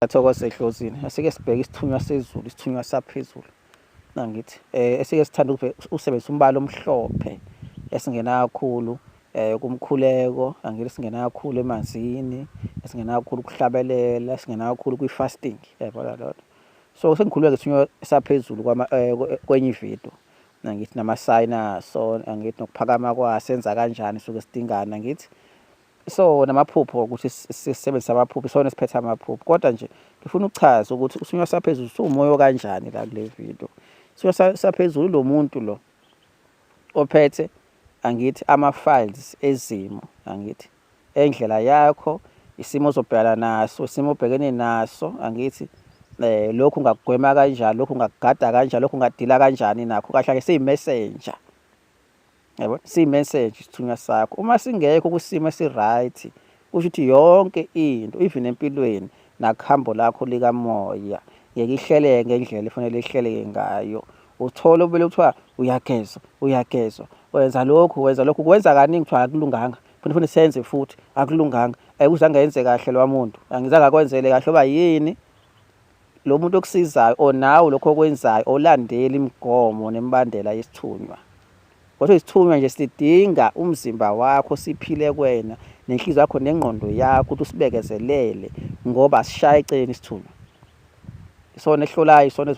Siyathokoza edlozini. Asike sibheke isithunywa sezulu, isithunywa saphezulu. Angithi esike sithanda ukusebenzisa umbala omhlophe esingena kakhulu kumkhuleko, angithi singena kakhulu emanzini, esingena kakhulu ukuhlabelela, esingena kakhulu kwi-fasting, yayibona leyo nto. So sengikhulume ngesithunywa saphezulu kwenye ividiyo, angithi namasayini aso, angithi nokuphakama kwaso, senza kanjani, suke sidingana, angithi. So namaphupho ukuthi sisebenzise amaphupho, isona esiphethe amaphupho. Kodwa nje ngifuna ukuchaza ukuthi usunywa saphezulu siwumoya okanjani la kule video. Usunywa saphezulu lo muntu lo ophethe, angithi, ama-files ezimo, angithi, endlela yakho, isimo ozobhekana naso, isimo obhekene naso, angithi, lokhu ungakugwema kanjani, lokhu ungakugada kanjani, lokhu ungadila kanjani nakho. Kahle kahle siyi-messenger. Yabo, siyi-message isithunywa sakho. Uma singekho kwisimo esi-right, kusho ukuthi yonke into, even empilweni nakuhambo lakho likamoya, ngeke ihleleke ngendlela efanele ihleleke ngayo. Uthola ubele kuthiwa uyagezwa, uyagezwa, wenza lokhu, wenza lokhu, kwenza kaningi kuthiwa akulunganga, funa funa senze futhi akulunganga. Ayikuzange yenze kahle lowa muntu, angizange akwenzele kahle oba yini. Lo muntu okusizayo or nawe lokho okwenzayo olandeli imigomo nemibandela yesithunywa. Kodwa isithunywa nje sidinga umzimba wakho siphile kuwena nenhliziyo yakho nengqondo yakho ukuthi usibekezelele ngoba sishaya eceleni isithunywa. Isona esihlolayo, isona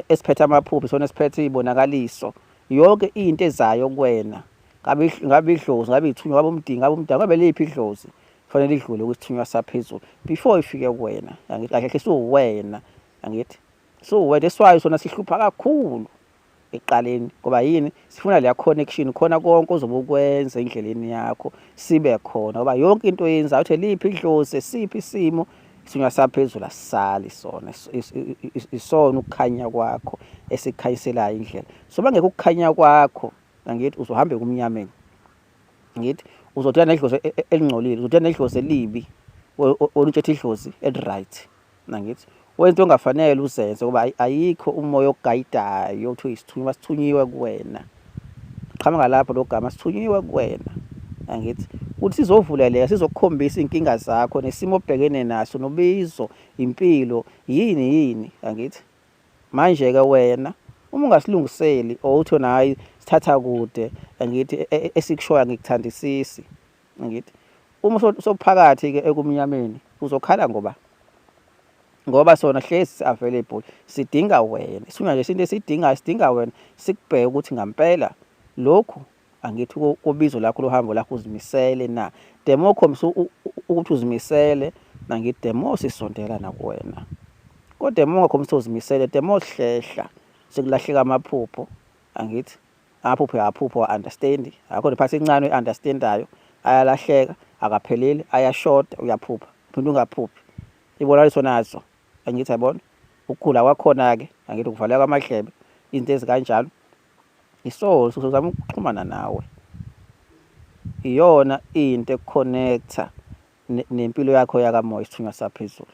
esiphethe amaphupho, isona esiphethe iy'bonakaliso. Yonke into ezayo kuwena, ngabe ngabe idlozi, ngabe ithunywa, ngabe umdingi, ngabe umdaka, ngabe liphi idlozi, kufanele idlule kwisithunywa saphezulu before ifike kuwena. Angithi kahle kahle siwuwena, angithi siwuwena. That's why sona sihlupha kakhulu ekuqaleni ngoba yini? Sifuna leya connection khona, konke ozobe ukwenza endleleni yakho sibe khona, ngoba yonke into oyenzayo uthi liphi idlozi, siphi isimo, isithunywa saphezulu asisali sona. Isona ukukhanya kwakho esikhanyiselayo indlela. So bangeke ukukhanya kwakho, angithi, uzohamba ekumnyameni, ngithi uzodila nedlozi elingcolile, uzodila nedlozi elibi, olutshethe idlozi eli-right, angithi wenza into ongafanele uzenze ngoba ayikho umoya oguidayo ukuthi uyisithunywa, sithunyiwe kuwena. Qhamuka lapho lo gama, sithunyiwe kuwena, angithi ukuthi sizovuleleka, sizokukhombisa iy'nkinga zakho nesimo obhekene naso nobizo impilo yini yini, angithi. Manje-ke wena uma ungasilungiseli or uthi wena hhayi sithatha kude, angithi, esikushoyo angikuthandisisi, angithi uma usophakathi-ke ekumnyameni uzokhala ngoba sona hlezi si-available, sidinga wena. Isithunywa nje into esiyidingayo, sidinga wena, sikubheke ukuthi ngampela lokhu, angithi, kubizo lakho lohambo lakho uzimisele na. The more ukhombisa ukuthi uzimisele, angithi, the more sisondela nakuwena. Kodwa the more ungakhombisa uzimisele, the more sihlehla, sekulahleka amaphupho, angithi amaphupho uyawaphupha wa-understand, akho nephathi encane oyi-understandayo, ayalahleka, akapheleli, ayashoda, uyaphupha uphinde ungaphuphi, ibonakaliso nazo, angithi, yabona ukugula kwakhona-ke, angithi, ukuvaleka kwamadlebe, izinto ezikanjalo. Isoul sizozama ukuxhumana nawe, iyona into ekuconnecta nempilo yakho yakamoya isithunywa saphezulu.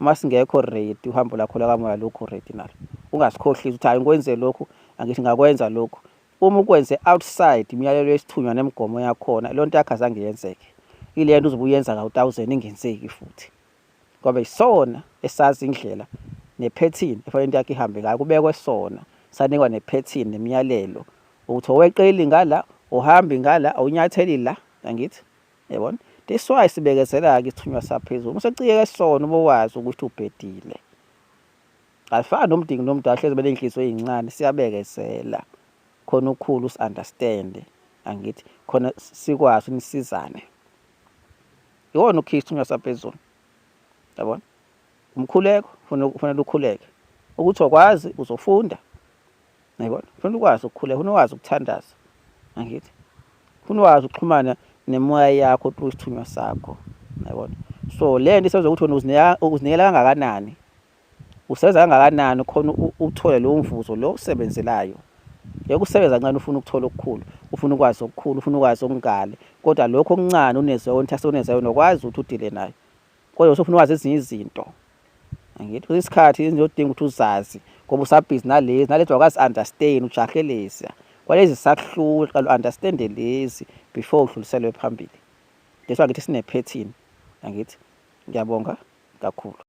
Uma singekho ready, uhambo lakho lakamoya lukho ready nalo. Ungasikhohlisi ukuthi hayi ngikwenze lokhu, angithi ngakwenza lokhu. Uma ukwenze outside imiyalelo yesithunywa nemigomo yakhona, leyo nto yakho azange yenzeke. Ile nto uzobe uyenza kawu-thousand ingenzeki futhi. Ngoba isona esazi indlela nephethini efanele into yakho ihambe ngayo, kubekwe sona, sanikwa nephethini nemiyalelo ukuthi oweqeli ngala, uhambi ngala, awunyatheli la, angithi? Yabona? That's why sibekezela-ke isithunywa saphezulu. Uma usecikeke sona ube wazi ukuthi ubhedile. Alifani nomdingi nomdala hlezi beney'nhliziyo ey'ncane, siyabekezela. Khona ukhulu usi-understand, angithi, khona sikwazi unisizane. Iwona ukhiye isithunywa saphezulu. Yabona? Umkhuleko kufanele ukhuleke. Ukuthi wakwazi uzofunda. Yabona? Kufanele ukwazi ukukhuleka, kufanele ukwazi ukuthandaza. Angithi? Kufanele ukwazi ukuxhumana nemoya yakho through isithunywa sakho. Yabona? So le nto isebenza ukuthi wena uzinikela kangakanani, usebenza kangakanani khona uthole lowo mvuzo lo usebenzelayo. Ngeke usebenza kancane ufuna ukuthola okukhulu, ufuna ukwazi okukhulu, ufuna ukwazi okungale, kodwa lokho okuncane unezeyo unezeyo nokwazi ukuthi udile nayo. Kodwa usufuna ukwazi ezinye izinto. Angithi kwesinye isikhathi izinto odinga ukuthi uzazi ngoba usabhizi nalezi nalezi wakwazi understand ujahe lezi. Kwalezi sakuhlula qala u-understand lezi before udluliselwe phambili. That's why ngithi sinephethini. Angithi ngiyabonga kakhulu.